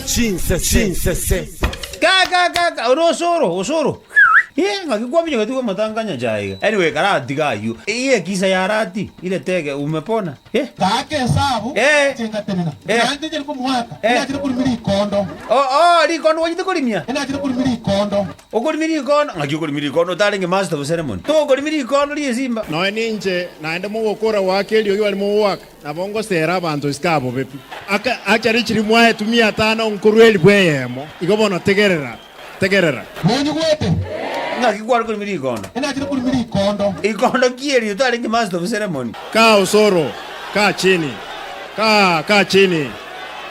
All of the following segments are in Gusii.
Chinsese. Ka ka ka ka ore osoro osoro eh ng'aki kwaminyogeti kwamotanga nyachae iga anyway karatiga aywo eye ekisa yarati ile tege umepona eh. Gaaka esabu, Eh. inche ngatenena. Eh. Naende inche nkomoaka, Eh. inachire korimia rikondo. Oh, oh, rikondo gwachete korimia? Inachire korimia rikondo. Okorimia rikondo? Ng'aki okorimia rikondo otarenge master of ceremony? Tokorimia rikondo ri'esimba. Nonya ninche naende mogokora goaka eriogi baria mogoaka, nabo ngosera abanto isiko abobe pi. Aka actually chiria mwaetwe mia tano nkorwa elifu eyemo. Igo bono tegerera, tegerera. Monyigwete? Ng'aki kware korimia rikondo? Inachire korimia rikondo. Rikondo ki erio otarenge master of ceremony? Kaa osoro, kaa chini, kaa, kaa chini.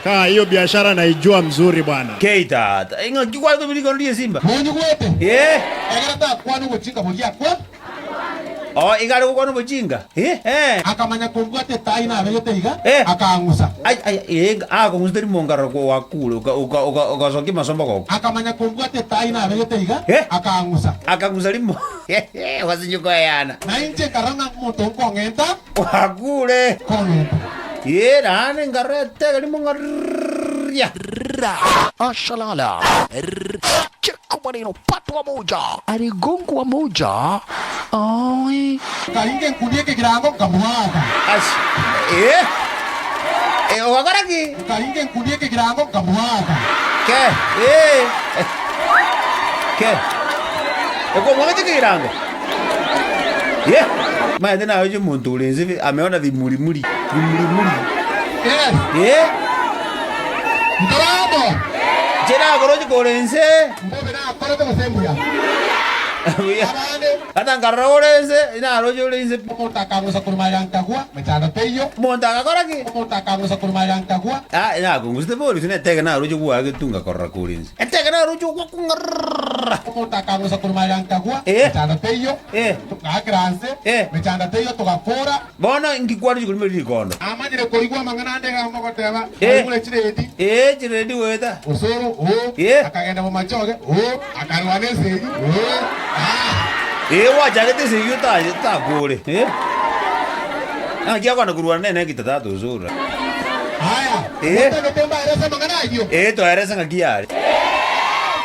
Kaa hiyo biashara naijua mzuri bwana. Kei tata, ng'aki kware korimia rikondo ri'esimba? Monyigwete? Ee. Ekero takwana obochinga boria akwa. Oo, iga are gokwana obochinga? Eh, eh. Akamanya kombwata etai nabegete iga, Eh. akang'usa. Ai, ai, eh, akong'usa tari mongarora gwakure, oka, oka, oka, ogasokia amasomba goko. Akamanya kombwata etai nabegete iga, Eh. akang'usa. Akang'usa rimo, ogasinywa koeyana. Na inche nkarora ng'a omonto nkong'enta. Gwakure. Kong'enta. Eh, naende nkarora etega rimo ng'a rrrria. Ashalala. Rrr. Cheko maneno patwa moja aligongwa moja ai Nkaringa enkundi y'ekegirango, nkamoaka. Ase, eh, eh, ogakora ki? Nkaringa enkundi y'ekegirango, nkamoaka. Ke, eh, ke. Okomwagete ekegirango? Ye, maete naye omonto ore inse ameona vimurimuri, vimurimuri. Yes. Eh. Ntoramo. Inche nakoroche kore inse. Mbobe nakorete gose mbuya. Buya. Abande. Ata nkarora ore inse, naroche ore inse pi. Omonto akang'usa korwa magega nkagwa, mechando teiyo. Omonto agakora ki? Omonto akang'usa korwa magega nkagwa. Ah, nakong'usete bori, gose netege naroche gwaaka egetunga korora kore inse. Etege naroche ogwakwa ng'arrrrrra. Omonto akang'usa korwa magega nkagwa, Eh. mechando teiyo. Eh. Togaakera nse, Eh. mechando teiyo togakora. Bono inki kwarenge korima rikondo? Amanyire koigwa amang'ana ande iga mogoteba, Eh. Mwaigure chiredi. Ee, chiredi goeta. Osoro, oo, Eh. akagenda bomachoge, oo, akarwana esegi, oo, ah. Ee, gwachagete esegi ota- otakore. Eh. Naki akwana korwana nere negita tata Osoro. Aya, Eh. motagete mbaerese amang'ana ayio? Ee, twaerese ng'aki yare.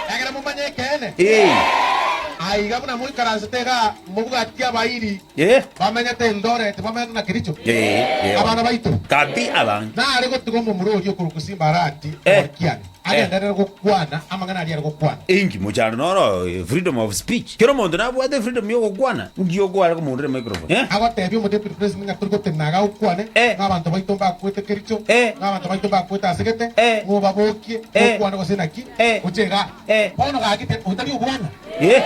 Ekero momanye ekeene. Ee. Aiga buna moikaransete igaa, mobwatie abairi. Ee. Bamenyete Eldoret, bamenyete na Kericho. Ee, ee. Abana baito. Kabi abange. Nare gotiga omomura oria okorokwa Simba Arati Eh. Omokiani, agenderere gokwana amang'ana aria are gokwana. Inki mochando noro eh, freedom of speech. Kera omonto nabwate freedom ya ogokwana, nki okware komorera emicrophone? Eh? Agotebia omodeputy president ng'a tori gotenena iga okwane, Eh. ng'a abanto baito mbakwete Kericho, Eh. ng'a abanto baito mbakwete ase gete, Eh. ng'a obabokie, Eh. okwane gose naki, Eh. gocha igaa. Eh. Bono gaki te- otari obwana. Eh.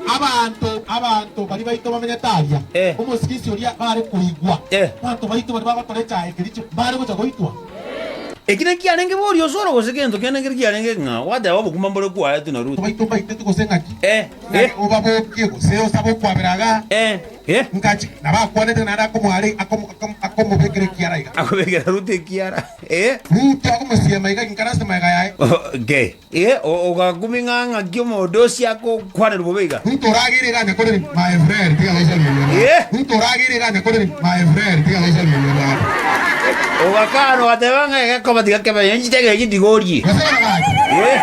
Abanto, abanto baria baito bamenyete aria, Eh. omosigisi oria bare koigwa, Eh. abanto baito baria bagotora echae Kericho mbare gocha goitwa. Eki nekiarenge bori osoro gose gento kende nkeri kiarenge ng'a gwateba obokima mbore kwaetwe na Ruto. Baito mbaiteti gose ng'aki? Eh. Ng'aki Eh. obabokie gose osabe okwabera igaa? Eh. Eh. Ngachi nabo akwanete naende akomoare akomo akomo akomobekera ekiara iga. Akobekera Ruto ekiara. Eh. Ruto akomosiema iga inkaranse magega yaye. Okay. Ee, ogakumia ng'a ng'aki omodosi agokwanerwa bobe iga. Ruto orageire iga nyakoreri my friend tiga goisaria oria naye. Ee. Ruto orageire iga nyakoreri my friend tiga goisaria oria naye. Ogakana ogateba ng'a egekoba tiga kebe nchitege echi tiga orie. Gose bono gaki. Ee.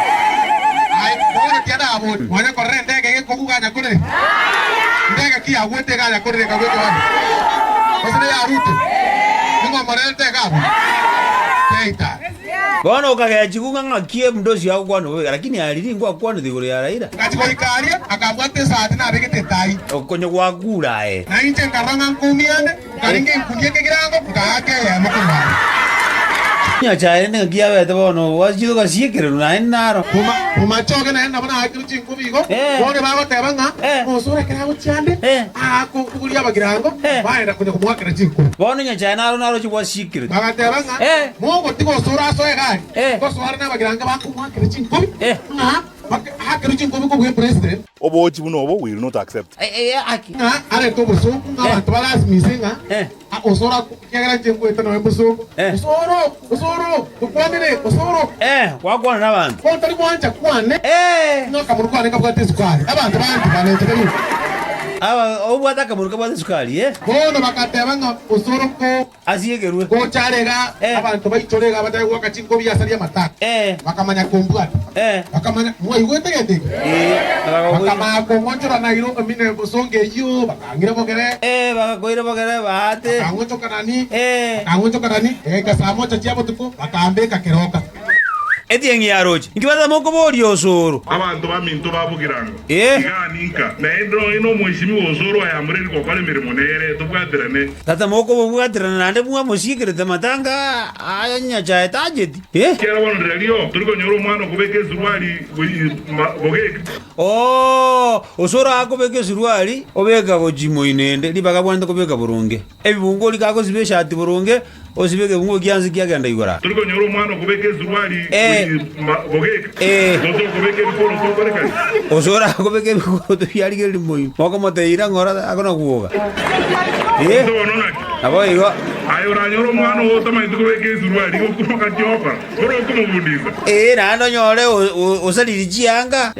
Aye bono tiga nabori mwanya korora endege gekobuga nyakoreri. Ndege ki yagwete iga nyakoreri ekagwa ekebanda. Gose ne ya Ruto. Ning'o omorente iga abwo? Keita. Bono okagechigwa ng'a ng'aki omonto osio agokwana bobe iga, lakini aye riria ngwakwanete igoro ya Raila. Ngachia goika aria, akabwata esati nabegete etai. Okonya gwakure aye. Na inche nkarora ng'a nkoumia ande, nkaringa enkundi y'ekegirango, nkaaka eyemo korwa aria. Nyachae rende ng'aki yabete bono, gwachire ogasiekererwa naende naro. Bomachoge naende nabo naakirwe chinkubi igo, Eh. bono bagoteba ng'a Eh. osore ekero agochia ande, Eh. akobuguria abagirango, Eh. baenda konya komoakera chinkubi. Bono Nyachae naro naroche gwasiekererwa. Bagateba ng'a Eh. mogotiga osoro asoe egari, Eh. ngosoare nabagirango bakomoakera chinkubi, Eh. ng'a bake- aakerwe chinkubi kobua epresident. Obochi buna obo will not accept. Ng'a arete obosooku, ng'a Eh. abanto barasimise ng'a Eh. a- osoro ako- ekiagera inche nkoeta nonya bosongo. Eh. Osoro, osoro, tokwanere, osoro. Eh, gwakwana nabanto. Bono tari gwancha kwane, Eh. ng'a akamonu kwane kabwate esukari. Abanto bantiganete tari. Aba obwate akamoro kabwate esukari, eh. Bono bagateba ng'a osoro ko. Asiegerwe. Gocha are iga, abanto baichore iga batari goaka chinkobi ase aria amataka. Bakamanya kombwata. Bakamanya, Mwaigwete gento eke? Bakamanya kong'onchora nairo emine bosongo eyio, bakang'ira bogere. Bagakoira bogere baate. Bakang'onchoka nani, bakang'onchoka nani, egaika saa mocha chia botuko, bakambeka keroka. Etieng'i ya roche. Inki batata mokoboria osoro? Abanto baminto ba bogirango, iga ninka, naende nonya nomoisimigwa osoro ayamoreri gokora emeremo nere, tobwaterane. Tata mokobobwaterana naende mwamosiekerete amatanga aya Nyasae tacheti. Eh? Ekiagera bono rirorio tori konyora omwana okobeka esuruari bogeka. Oo, osoro akobeka esuruari obeka gochia moino ende, ribaga abwenerete kobeka boronge. Ebibungo oria gagosiba eshati boronge, osibe ekebungo kianse kiagenda igoro aa. Tori konyora omwana okobeka esuruari bogeka, gose okobeka ebikoroto okore kari. Gose orakobeka ebikoroto biarigereria moino, mokomotebia ira ng'ora akona gwoga. Gose bono naki? Naboigo. Aye oranyore omwana oo otamanyeti kobeka esuruari, gokwa okora. Ore okomobundisa. Ee, naende onyore osaririe chianga,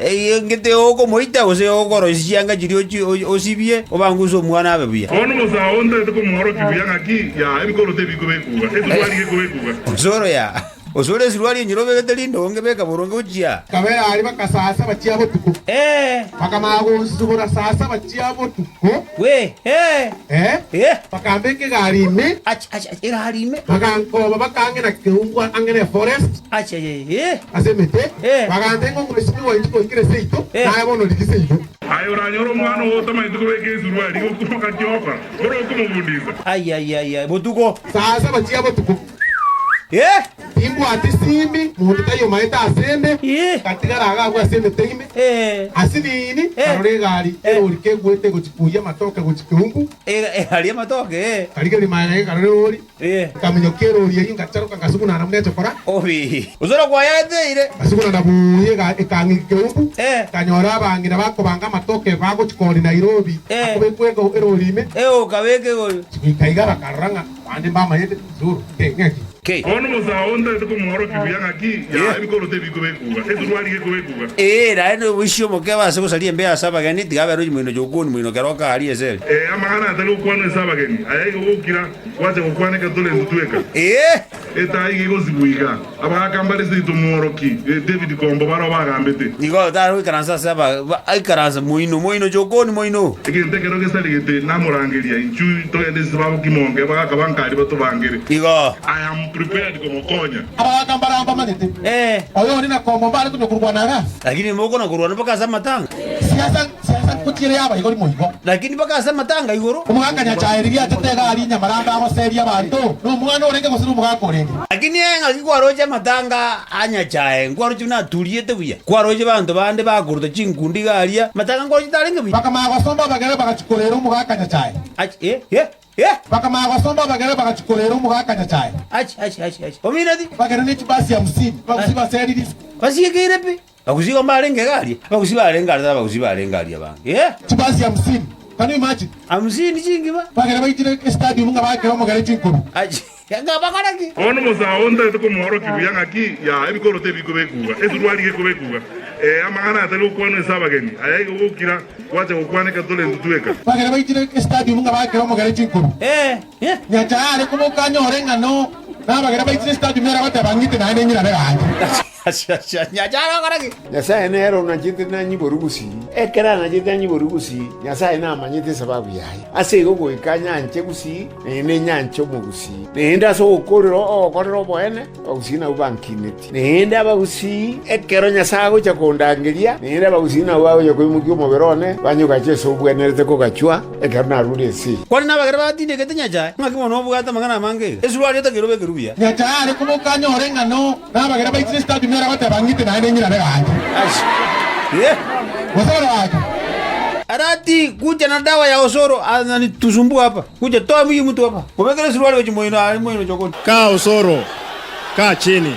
ngete okomoita, gose okoroisia chianga chiria osibie, obanguse omwana abe buya. Bono omosae oo ntaete komoorokia buya ng'aki ya ebikoroto ebikobekugwa, esuruari gekobekugwa. Osoro ya, osore esuruari enyoro obegete rindonge, beka boronge gochia. Kabere aria bakasaa saba chia botuko. Bakamanya gonsibora saa saba chia botuko. We, ee. Ee, Ee. bakambeka egari ime. Ache, ache, ache, egari ime. Bagankoba bakang'ina keumbu ang'e ne forest. Ache, ache, ee. Ase emete. Ee. Bagantebia ng'a omwesimigwa oinche koikire seito, Ee. naye bono rigia seito. Aye oranyore omwana oo otamanyeti kobeka esuruari, gokomoka ki okora? Ore okomobundisa. Ai, ai, ai, ai, botuko. Saa saba chia botuko. Ee. Timbwati simi, monto taiyo omaete asende, Ee. ngatigara iga agwo ase emete ime. Ee. Asinini, Ee. nkarora egari erori keguete gochia koiyia amatoke gochia keumbu. Egari y'amatoke, ee. Nkarigereria magega nkarora erori. Ee. Nkaminyokia erori eyio, ngacharoka ngasugunana buna echokora. Obi. Osoro kwayaeteire. Ngasugunana buya ega ekang'ika keumbu. Ee. Nkanyora abang'ina bakobanga amatoke bagochia koonia Nairobi, Ee. akobekwa ego erori ime. Ee, okabeka egori. Goika iga bakarora ng'a abande mbamanyete Zuru, ng'aki? K. Bono omosae oo ntaete komoorokia buya ng'aki ya ebikoroto ebikobekugwa, esuruari gekobekugwa. Ee, naende oboisie omokebe ase gosaria embeo ase abageni, tiga abe rochi moino chokoni moino kero okaaria ase ere. Ee, amang'ana atari gokwanwa ase abageni, aya igo gokira, gwacha gokwana ekero tore intwe tweka. Ee. Etaa iga egosibwa iga, abagaaka mbare seito omworoki, David Kombo barabwo bagambete. Nigo otare goikaransa ase aba, aikaranse moino, moino chokoni moino. Egento ekero gesarigete namorangeria, Inchuo togende ase babokimonge, abagaaka bankari batobangere. Igo. I am prepared komokonya. Abagaaka mbarabwo mbamanyete, Ee. oyonde na kombo mbare konya korwana iga. Lakini mokona korwana mpaka ase amatanga. Siasa siasa nkochiere yaba igoro moigo. Lakini mpaka ase amatanga igoro. Omogaka Nyachae riria achete iga aria Nyamarambe agoseria abanto, nomwana orenge gose nomogaka orenge? Lakini ng'aki kwaroche amatanga a Nyachae nkwaroche buna aturiete buya? Kwaroche banto bande bakoruta chinkundi iga aria, matanga nkwaroche tarenge buya? Bakamanya gosomba abagere bagachia korera omogaka Nyachae. Achi, eh, eh, eh. Bakamanya gosomba abagere bagachia korera omogaka Nyachae. Achi, achi, achi, achi. Omineti? Bagere ne chibasi hamsini, bagusi baseriri. Basiekeire pi. Bagusii igo mbarenge iga aria, abagusii barenge aria, abagusii barenge aria abange, eh. Chibasi hamsini, can you imagine? Hamsini chingima. Bagere baitire estadium ng'a bakere omogere chinkobi. Achi, ng'a bakore ki? Bono omosae oo ntaete komoorokia buya ng'aki ya ebikoroto ebikobekugwa, esuruari gekobekugwa, ee, amang'ana atari gokwanwa ase abageni, aya igo gokira gwacha gokwana ekero tore intwe tweka. Bagere baitire estadium ng'a bakere omogere chinkobi. Eh, eh. Nyachae are koboka anyore ng'a no nabagere baitire estadium ere agoteba ng'ite naende ng'irabe gaki. Nyasae nere onachete nanyibore gusii. Ekero anachete anyibore gusii, Nyasae namanyete esababu yaye. Ase igo goika anyanche gusii, naende nyanche omogusii. Naende ase ogokorera ogokorera oboene, abagusii nabwo bankinetie. Naende abagusii, ekero Nyasae agocha kondangeria, naende abagusii nabwo bagocha koimokia omobere one, banyogache ase obwenerete kogachwa ekero narure ense eye. Kwani nabagere batindekete Nyachae? Ng'aki bono obwate amang'ana amange iga? Esuruari otakeire obeke ruya. Nyachae are koboka anyore ng'a no Nabagera baitire estadium ere goteba ng'ite naende ng'irabe gaki. Gose ore gaki. Arati kuja na dawa ya osoro ananitusumbua hapa. Kuja toa huyu mtu hapa. Mubekere suruali gochia moino ari moino chokoni. Kaa Osoro, kaa chini.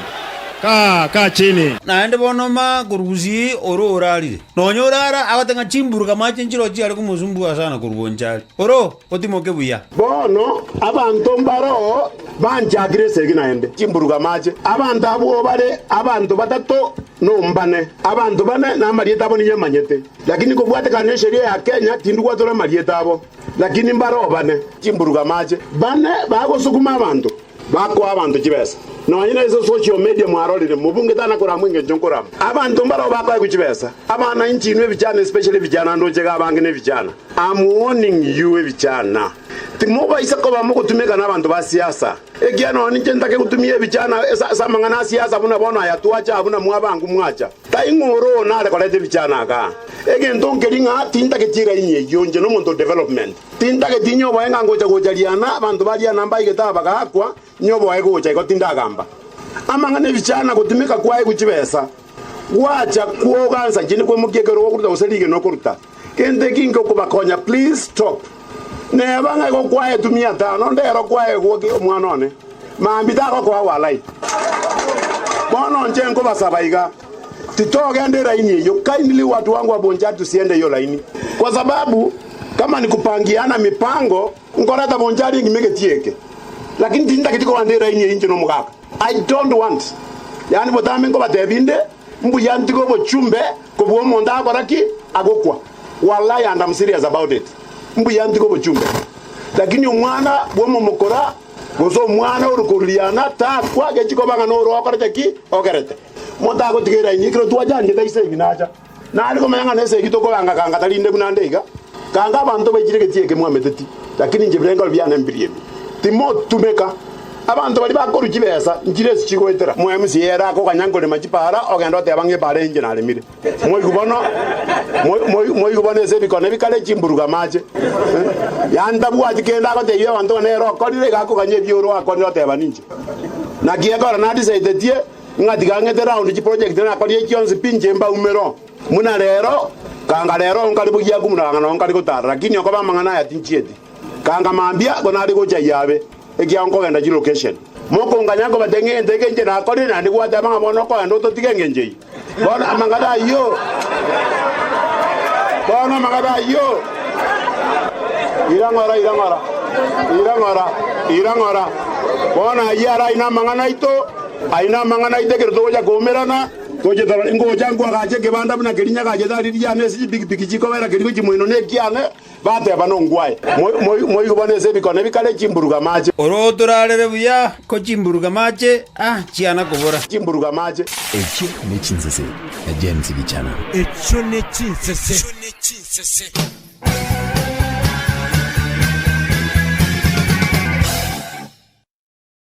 Kaa, kaa chini. Naende bono ma korwa gusii oro orarire. Nonya orara agote ng'a chimburuka mache nchiroo chiare komosumbua sana korwa bonchari. Oro otimoke buya. Bono abanto mbaroo banchakire esegi naende, chimburuga amache. Abanto abwo bare abanto batato nombane, abanto bane namarieta abo ninyamanyete, lakini kobwatekana nesheria ya Kenya tindi gwatora amarieta abo, lakini mbaroo bane, chimburuga amache, bane bagosukuma abanto, bakoa abanto chibesa. Nonya nase social media mwarorire, mobunge tana koramwa engencho nkorama. Abanto mbaroo bakoegwa chibesa. Abana inche inwe ebichana especially ebichana ndoche iga abange nebichana. I'm warning you ebichana. Timobaisa koba mogotumeka nabanto ba siasa. Ekiagera nonya ninche ntake gotumia ebichana ase amang'ana a siasa buna bono aya twacha buna mwabangu mwacha. Tai ng'o ore oo nare koreta ebichana igaa. Egento nkeri ng'a tintageti eraini eyio inche nomonto o development. Tintageti nyoboe ng'a ngocha gocha riana, abanto ba riana mbaigete aba bagakwa, nyoboe gocha igo tindagamba. Amang'ana ebichana gotumeka kwaegwe chibesa. Gwacha kwogansa inche nikwemokia ekero ogoruta gose rigena okoruta. Gento eki nkokobakonya please stop. Neba ng'a igo kwaetwe mia tano ndero kwaegwa ki omwana one mambia tagokoa walai. Bono nche nkobasaba iga titogenda eraini eyio kindly watu wangu wa Bonchari tusiende hiyo laini kwa sababu kama ni kupangiana mipango nkoreta Bonchari engima egetie eke lakini tintageti kogenda eraini eyio inche nomogaka I don't want yaani botambe nkobatebia inde Mbuya ntige obochumbe kobua omonto agokora ki? Agokwa. Walai and am serious about it. Mbuya ntige obochumbe. Lakini omwana bw'omomokora gose omwana ore koruriana takwa gechi koba ng'a noro okorete ki? Ogerete. Monto agotiga eraini ekero twachanchete ase esegi nacha. Nare komanya ng'a nesegi tokobanga kanga tari inde buna nde iga. Kanga abanto baichire egetii eke mwameteti, lakini inche ebirengererio biane mbiri ebi. Timotumeka. Abanto baria bakorua chibesa nchire ase chigoetera. Mo MC ere akoganya nkorema chipara, ogenda oteba ng'a epara eye inche naremire. Moigwe bono, moigwe bono ase ebikone bikare chimburuga amache. Yaani tabwati kende agotebia abanto ng'a nere okorire, iga akoganya ebi ore oakorire oteba ninche. Naki ekero nadisaetetie ng'a tiga ng'ete round chiproject nakorire chionsi pi inche mbaumere oo. Buna rero, kanga rero nkare bogiaku buna kanga nonye nkare gotara, lakini okoba amang'ana aya tinchieti. Kanga mambia ko nare gocha yabe, ekiagera nkogenda chilocation. Mokonganya nkobate ng'ente eke inche nakorire naende gwateba ng'a bono okogenda ototige engencho eyio. Bono amang'ana ayio, bono amang'ana ayio, ira ng'ora, ira ng'ora, ira ng'ora, ira ng'ora. Bono ayio are aino amang'ana aito, aino amang'ana aito ekero togocha koumerana. Toche torore, ngocha nkoagacha ekebanda buna keria nyagachete aria riane ase chipikipiki chikobera keria gochia moino nekiane, bateba nongwae. Moigwe bono ase ebikone bikare chimburuga amache. Oro torarere buya, ko chimburuga amache, ah, chiana kobora. Chimburuga amache. Echio ne chinsese na James Gichana. Echio ne chinsese.